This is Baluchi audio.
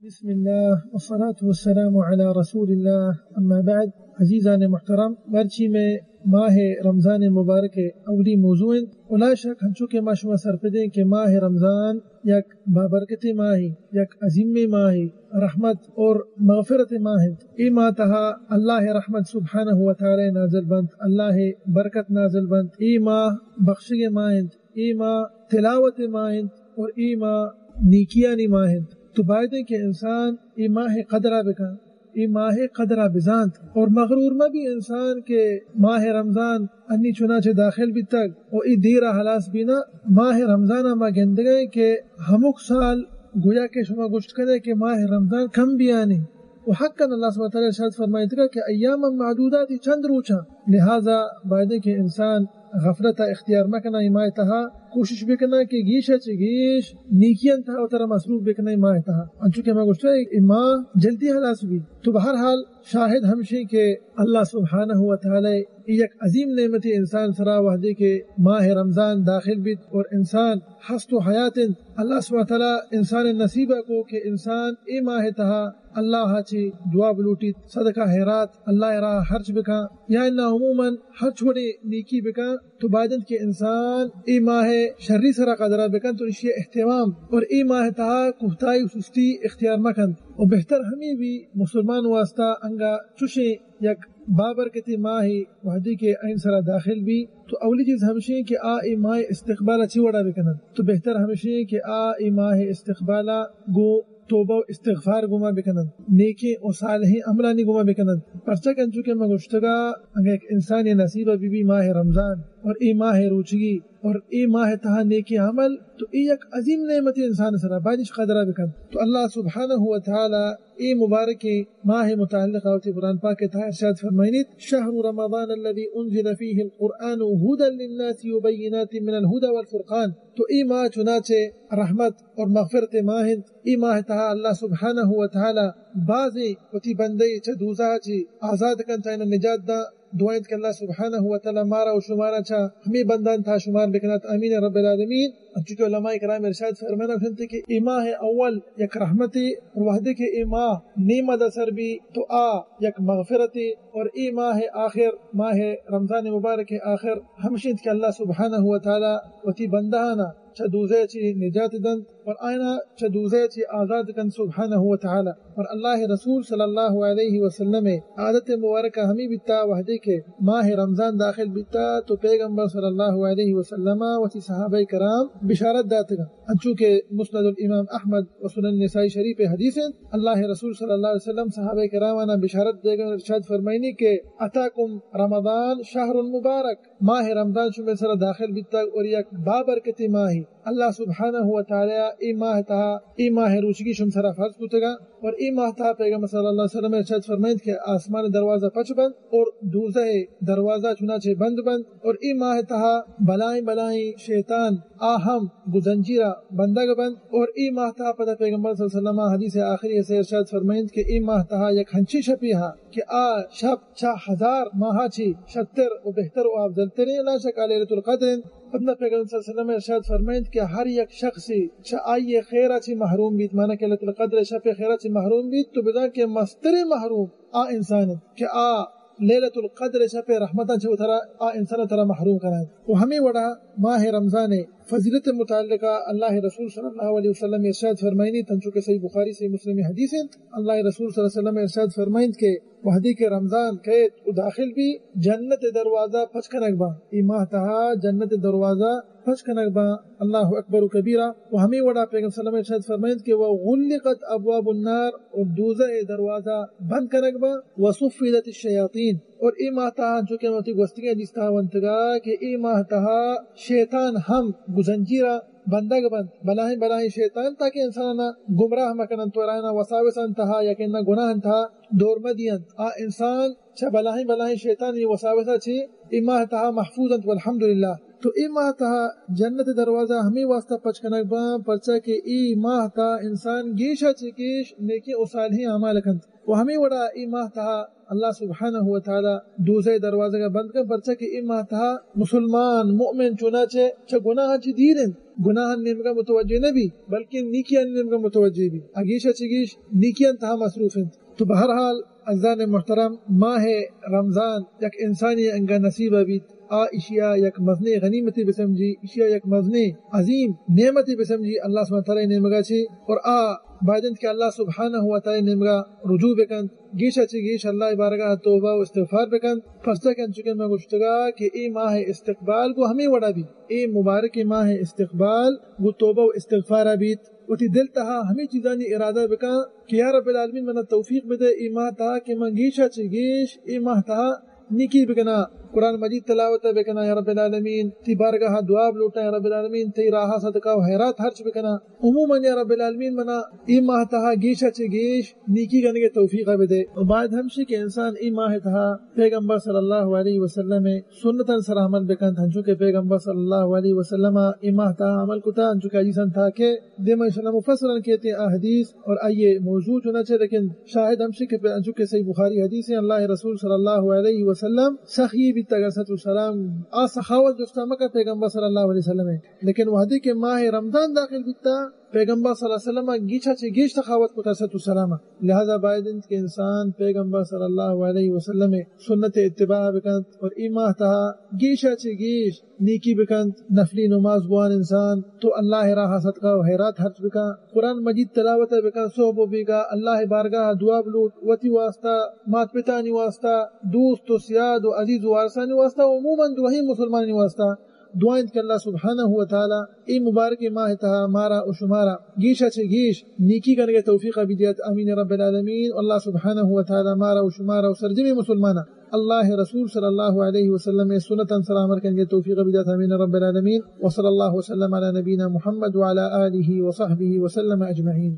بسم اللہ والصلاة والسلام علی رسول اللہ، اما بعد۔ عزیزان محترم، مرچی مئے ماہ رمضان مبارک اولی موضوع انت۔ و لا شک ہنچو کہ ما شما سرپدیں کہ ماہ رمضان یک بابرکتیں ماہی، یک عظیمیں ماہی، رحمت اور مغفرت ماہ انت۔ اے ماہ تہا اللہ رحمت سبحانہ و تعالی نازل بنت، اللہ برکت نازل بنت۔ اے ماہ بخشگ ماہ انت، اے ماہ تلاوت ماہ انت اور اے ماہ نیکیانی ماہ انت۔ تو باید انت کہ انسان اے ماہ قدرہ بکن، اے ماہ قدرہ بزانت اور مغرور مہ بی انسان کہ ماہ رمضان انی چنانچہ داخل بیتگ و اے دیرا ہلاس بینا۔ ماہ رمضان ما گندگئے کہ ہمک سال گویا کہ شما گوشت کنے کہ ماہ رمضان کم بیانی، و حقاً اللہ سبحانہ وتعالی ارشاد فرمائیتگا کہ ایاما معدودات، چند روچاں۔ لہذا باید کہ انسان غفلت اختیار مکناں، اے ماہ تہا کوشش بکناں کہ گیش چہ گیش نیکیاں تہا وترا مصروف بکناں اے ماہ تہا۔ انچو کہ ما گوشتا اے ماہ جلدی ہلاس بی۔ تو بہرحال شاہد ہمشیں کہ اللہ سبحانہ و تعالی یک عظیم نعمتی انسان سرا وہدے کہ ماہ رمضان داخل بیت اور انسان ہست و حیات انت، اللہ سبحانہ و تعالی انسان نصیبہ کو کہ انسان اے ماہ تہا اللہ چی دعا بلوٹیت، صدقہ خیرات اللہ راہ خرچ بکن، یا انا عموماً ہرچ وڑیں نیکی بکن، تو باید انت کہ انسان اے ماہ شری سرا قدرہ بکن تو اشی اہتمام اور اے ماہ تہا کوتاہی و سستی اختیار مکن۔ و بہتر ہمی بی مسلمان واسطہ انگا چوشیں یک بابرکتی ماہی وہدی کہ این سرا داخل بی تو اولی چیز ہمشیں کہ آ اے ماہ استقبال چی وڑا بکنن۔ تو بہتر ہمشیں کہ آ اے ماہ استقبالا گو توبہ و استغفار گوما بکنن، نیکیں و صالحیں عملانی گوما بکنن۔ پرچہ کہ انچو کہ ما گوشتگا، اگہ یک انسانی نصیبہ بی بی ماہ رمضان اور اے ماہ روچگی اور اے ماہ تہا نیکیں عمل، تو اے یک عظیم نعمتی انسان سرا باید اش قدرہ بکن۔ تو اللہ سبحانہ و تعالی اے مبارکیں ماہ متعلق وتی قرآن پاک تہا ارشاد فرمائنیت، شهر رمضان الذي انزل فيه القرآن هدى للناس وبينات من الهدى والفرقان۔ تو اے ماہ چنانچہ رحمت اور مغفرت ماہ انت۔ اے ماہ تہا اللہ سبحانہ و تعالی بازیں وتی بندے چہ دوزہ چی آزاد کنت، آئینا نجات دا۔ دعا انت کہ اللہ سبحانہ و تعالی مارا و شمارا چہ ہمیں بندان تہا شمار بکنات۔ آمین رب العالمین۔ انچو کہ علماء کرام ارشاد فرمانا گوشنت کہ اے ماہ اول یک رحمتے، اور وہدے کہ اے ماہ نیمہ دا سر بی تو آ یک مغفرتے، اور اے ماہ آخر، ماہ رمضان مبارک آخر ہمشنت کہ اللہ سبحانہ و تعالی وتی بندہانا چہ دوزہ چی نجات دنت اور آئینا چہ دوزہ چی آزاد کنت سبحانہ و تعالی۔ اور اللہ رسول صلی اللہ علیہ وسلم عادت مبارکہ ہمی بیتا، وہدے کہ ماہ رمضان داخل بیتا تو پیغمبر صلی اللہ علیہ وسلم وتی صحابہ کرام بشارت داتگا۔ انچو کہ مسند الامام احمد و سنن نسائی شریف حدیث انت، اللہ رسول صلی اللہ علیہ وسلم صحابہ کرامانا بشارت دیگا ارشاد فرمائنی کہ اتاکم رمضان شهر مبارک، ماہ رمضان شمئے سرا داخل بیتگ اور یک بابرکتی ماہی۔ اللہ سبحانہ و تعالی اے ماہ تہا، اے ماہ روچگی شم سرا فرض کتگا اور اے ماہ تہا پیغمبر صلی اللہ علیہ وسلم ارشاد فرمائنت کہ آسمان دروازہ پچ بنت اور دوزہ دروازہ چنانچہ بند بنت اور اے ماہ تہا بلائیں بلائیں شیطان آ ہم گو زنجیرا بندگ بنت اور اے ماہ تہا پدا پیغمبر صلی اللہ علیہ وسلم حدیث آخری سے ارشاد فرمائنت کہ اے ماہ تہا یک ہنچیں شپے ہا کہ آ شپ چہ ہزار ماہا چی شتر و بہتر و افضل ترین، لا شک آ لیلۃ القدر انت۔ پدا پیغمبر صلی اللہ علیہ وسلم ارشاد فرمائنت کہ ہر یک شخصی چہ آئی خیرا چی محروم بیت، معنی کہ لیلۃ القدر شپ خیرا چی محروم بیت، تو بزان کہ مسترین محروم آ انسان انت کہ آ لیلۃ القدر شپ رحمتاں چہ وترا آ انسان وترا محروم کنائینت۔ و ہمے وڑا ماہ رمضان فضیلت متعلقہ اللہ رسول صلی اللہ علیہ وسلم ارشاد فرمائنی، تنچو کہ صحیح بخاری صحیح مسلم حدیث انت، اللہ رسول صلی اللہ علیہ وسلم ارشاد فرمائنت کہ وہدے کہ رمضان کئیت و داخل بی، جنت دروازہ پچ کنگ باں۔ اے ماہ تہا جنت دروازہ پچ کنگ باں۔ اللہ اکبر و کبیرہ۔ و ہمے وڑا پیغمبر صلی اللہ علیہ وسلم ارشاد فرمائنت کہ وغلقت ابواب النار، اور دوزہ دروازہ بند کنگ باں، وصفدت الشیاطین، اور اے ماہ تہا انچو کہ وتی گوستگیں حدیث تہا ونتگا کہ اے ماہ تہا شیطان ہم گو زنجیرا بندگ بنت، بلاہیں بلاہیں شیطان، تاکہ انسانانا گمراہ مکننت و آیانا وساوسان تہا یا کہ انا گناہان تہا دور مدینت۔ آ انسان چہ بلاہیں بلاہیں شیطانی وساوسا چی اے ماہ تہا محفوظ انت، والحمدللہ۔ تو اے ماہ تہا جنت دروازہ ہمے واسطہ پچ کنگ باں، پرچا کہ اے ماہ تہا انسان گیشا چہ گیش نیکیں و صالحیں اعمال کنت۔ و ہمے وڑا اے ماہ تہا اللہ سبحانہ و تعالی دوزہ دروازگ بند کن، پرچا کہ اے ماہ تہا مسلمان، مؤمن چوناچہ چہ گناہاں چہ دیر انت، گناہاں نیمگا متوجہ نہ بی، بلکہ نیکیاں نیمگا متوجہ بی، اگیشا چہ گیش نیکیاں تہا مصروف انت۔ تو بہرحال عزیزان محترم، ماہ رمضان یک انسانی انگا نصیب بیت، آ اشیا یک مزنیں غنیمتے بسمجی، اشیا یک مزنیں عظیم نعمتے بسمجی اللہ سبحانہ تعالی نیمگا چی، اور آ باید انت کہ اللہ سبحانہ و تعالی نیمگا رجوع بکنت، گیشا چی گیش اللہ بارگاہ توبہ و استغفار بکنت، پرچا کہ انچو کہ میں گوشتگا کہ اے ماہ استقبال گو ہمیں وڑا بی، اے مبارک ماہ استقبال گو توبہ و استغفار بیت۔ وتی دل تہا ہمے چیزانی ارادہ بکن کہ یا رب العالمین منا توفیق بدے اے ماہ تہا کہ من گیشا چہ گیش اے ماہ تہا نیکی بکناں، قرآن مجید تلاوت بکناں، یا رب العالمین تئی بارگاہ دعا بلوٹاں، یا رب العالمین تئی راہ صدقہ و خیرات خرچ بکناں۔ عموماً یا رب العالمین منا اے ماہ تہا گیشا چہ گیش نیکی کنگے توفیق بدے۔ و باید ہمشی کہ انسان اے ماہ تہا پیغمبر صلی اللہ علیہ وسلم سنتاں سر عمل بکنت، ہنچو کہ پیغمبر صلی اللہ علیہ وسلم اے ماہ تہا عمل کتا، ہنچو کہ حدیثاں تہا کہ دیما انشاءاللہ مفصلاً کیتے آ حدیث اور آئیے موضوع چنانچہ، لیکن شاہد ہمشی کہ انچو کہ صحیح بخاری حدیث ہے، اللہ رسول صلی اللہ علیہ وسلم سخی بیتا علیہ الصلوۃ والسلام، آ سخاوت جستا مکا پیغمبر صلی اللہ علیہ وسلم ہے، لیکن وحدی کہ ماہ رمضان داخل بیتا پیغمبر صلی اللہ علیہ وسلم گیشا چہ گیش سخاوت کتا علیہ الصلوۃ والسلام۔ لہذا باید انت کہ انسان پیغمبر صلی اللہ علیہ وسلم سنت اتباع بکنت اور اے ماہ تہا گیشا چہ گیش نیکی بکنت، نفلی نماز بوان انسان، تو اللہ راہ صدقہ و خیرات خرچ بکن، قرآن مجید تلاوت بکن، صحب و بیگاہ اللہ بارگاہ دعا بلوٹ، وتی واسطہ، مات پتانی واسطہ، دوست و سیاد و عزیز و وارثانی واسطہ، عموماً دوہیں مسلمانانی واسطہ دعا انت کہ اللہ سبحانہ و تعالی اے مبارک ماہ تہا مارا و شمارا گیشا چہ گیش نیکی کنگے توفیق بدیات، آمین رب العالمین۔ اللہ سبحانہ و تعالی مارا و شمارا و سرجمی مسلمانا اللہ رسول صلی اللہ علیہ وسلم سنتاں سر عمل کنگے توفیق بدات، آمین رب العالمین۔ وصلی اللہ وسلم علی نبینا محمد وعلی آلہ وصحبہ وسلم اجمعین۔